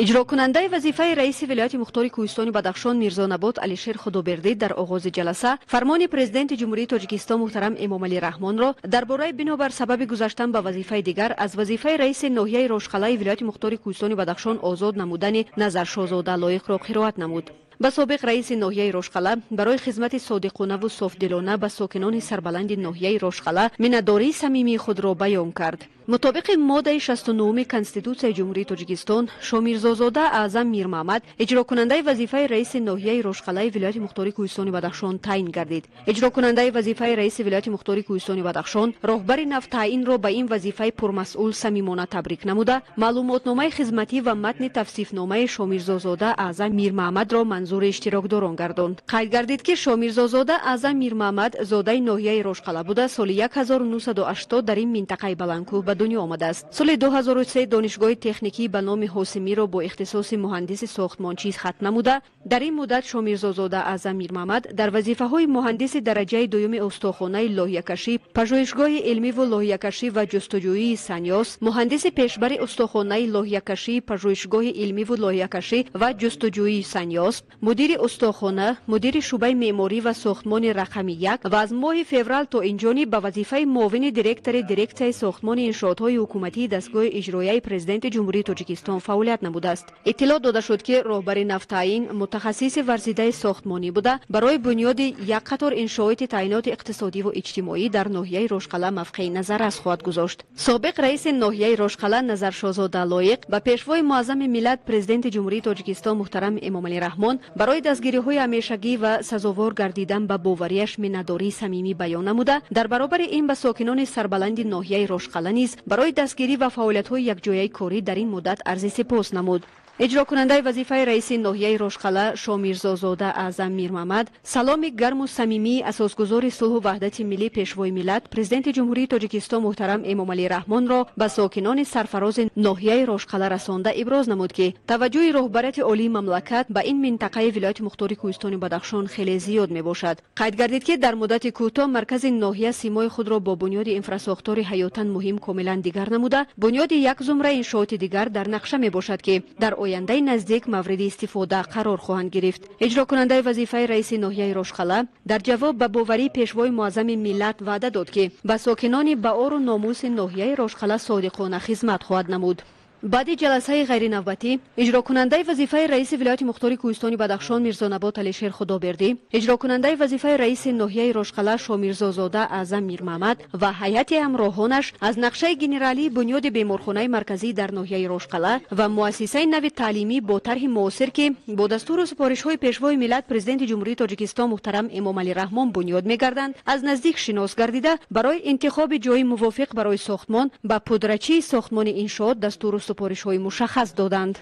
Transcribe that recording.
Иҷрокунандаи вазифаи раиси вилояти мухтори Кӯҳистони Бадахшон Мирзонабот Алишер Худобердӣ дар оғози ҷаласа фармони Президенти Ҷумҳурии Тоҷикистон муҳтарам Эмомалӣ Раҳмонро дар бораи бинобар сабаби гузаштан ба вазифаи дигар аз вазифаи раиси ноҳияи Рошқалаи вилояти мухтори Кӯҳистони Бадахшон озод намудани Назаршозода Лоиқро қироат намуд. Ба собиқ раиси ноҳияи Рошқала барои хизмати содиқонаву софдилона ба сокинони сарбаланди ноҳияи Рошқала миннатдории самимии худро баён кард. Мутобиқи моддаи 69-уми Конститутсияи Ҷумҳурии Тоҷикистон, Шомирзозода Аъзам Мирмаҳмад иҷрокунандаи вазифаи раиси ноҳияи Рошқалаи вилояти мухтори Кӯҳистони Бадахшон таъин гардид. Иҷрокунандаи вазифаи раиси вилояти мухтори Кӯҳистони Бадахшон роҳбари навтаъинро ба ин вазифаи пурмасъул самимона табрик намуда, маълумотномаи хизматӣ ва матни тавсифномаи Шомирзозода Аъзам Мирмаҳмадро манзури иштирокдорон гардонд. Қайд гардид, ки Шомирзозода Аъзам Мирмаҳмад зодаи ноҳияи Рошқала буда, соли 1980 дар ин минтақаи баландкӯҳ ба дунё омадааст. Соли 2003 Донишгоҳи техникӣ ба номи Ҳосимиро бо ихтисоси муҳандиси сохтмончӣ хатм намуда, дар ин муддат Шомирзозода Аъзам Мирмаҳмад дар вазифаҳои муҳандиси дараҷаи дуюми устохонаи лоҳиякашӣ, пажӯҳишгоҳи илмиву лоҳиякашӣ ва ҷустуҷӯии Санёс, муҳандиси пешбари устохонаи лоҳиякашӣ, пажӯҳишгоҳи илмиву лоҳиякашӣ ва ҷустуҷӯии Санёс, мудири устохона, мудири шӯъбаи меъморӣ ва сохтмони рақами 1 ва аз моҳи феврал то инҷониб ба вазифаи муовини директори дирексияи сохтмони иншоотҳои ҳукуматии дастгоҳи иҷроияи Президенти Ҷумҳурии Тоҷикистон фаъолият намудааст. Иттилоъ дода шуд, ки роҳбари навтаъин мутахассиси варзидаи сохтмонӣ буда, барои бунёди як қатор иншооти таъиноти иқтисодиву иҷтимоӣ дар ноҳияи Рошқала мавқеи назаррас хоҳад гузошт. Собиқ раиси ноҳияи Рошқала Назаршозода Лоиқ ба Пешвои муаззами миллат, Президенти Ҷумҳурии Тоҷикистон муҳтарам Эмомалӣ Раҳмон барои дастгириҳои ҳамешагӣ ва сазовор гардидан ба боварияш миннатдории самимӣ баён намуда, дар баробари ин ба сокинони сарбаланди ноҳияи Рошқала низ барои дастгирӣ ва фаъолиятҳои якҷояи корӣ дар ин муддат арзи сипос намуд. Иҷрокунандаи вазифаи раиси ноҳияи Рошқала Шомирзозода Аъзам Мирмаҳмад саломи гарму самимии асосгузори сулҳу ваҳдати миллӣ, Пешвои миллат, Президенти Ҷумҳурии Тоҷикистон муҳтарам Эмомалӣ Раҳмонро ба сокинони сарфарози ноҳияи Рошқала расонда, иброз намуд, ки таваҷҷӯҳи роҳбарияти олии мамлакат ба ин минтақаи вилояти мухтори Кӯҳистони Бадахшон хеле зиёд мебошад. Қайд гардид, ки дар муддати кӯтоҳ маркази ноҳия симои худро бо бунёди инфрасохтори ҳаётан муҳим комилан дигар намуда, бунёди як зумра иншооти дигар дар нақша мебошад, ки дар ояндаи наздик мавриди истифода қарор хоҳанд гирифт. Иҷрокунандаи вазифаи раиси ноҳияи Рошқала дар ҷавоб ба боварии Пешвои муаззами миллат ваъда дод, ки ба сокинони баору номуси ноҳияи Рошқала содиқона хизмат хоҳад намуд. Баъди ҷаласаи ғайринавбатӣ иҷрокунандаи вазифаи раиси вилояти мухтори Кӯҳистони Бадахшон Мирзонабот Алишер Худобердӣ, иҷрокунандаи вазифаи раиси ноҳияи Рошқала Шомирзозода Аъзам Мирмаҳмад ва ҳайати ҳамроҳонаш аз нақшаи генералии бунёди беморхонаи марказӣ дар ноҳияи Рошқала ва муассисаи нави таълимӣ бо тарҳи муосир, ки бо дастуру супоришҳои Пешвои миллат, Президенти Ҷумҳурии Тоҷикистон муҳтарам Эмомалӣ Раҳмон бунёд мегарданд, аз наздик шинос гардида, барои интихоби ҷои мувофиқ барои сохтмон ба пудрачии сохтмони иншоот дастуру супоришҳои мушаххас доданд.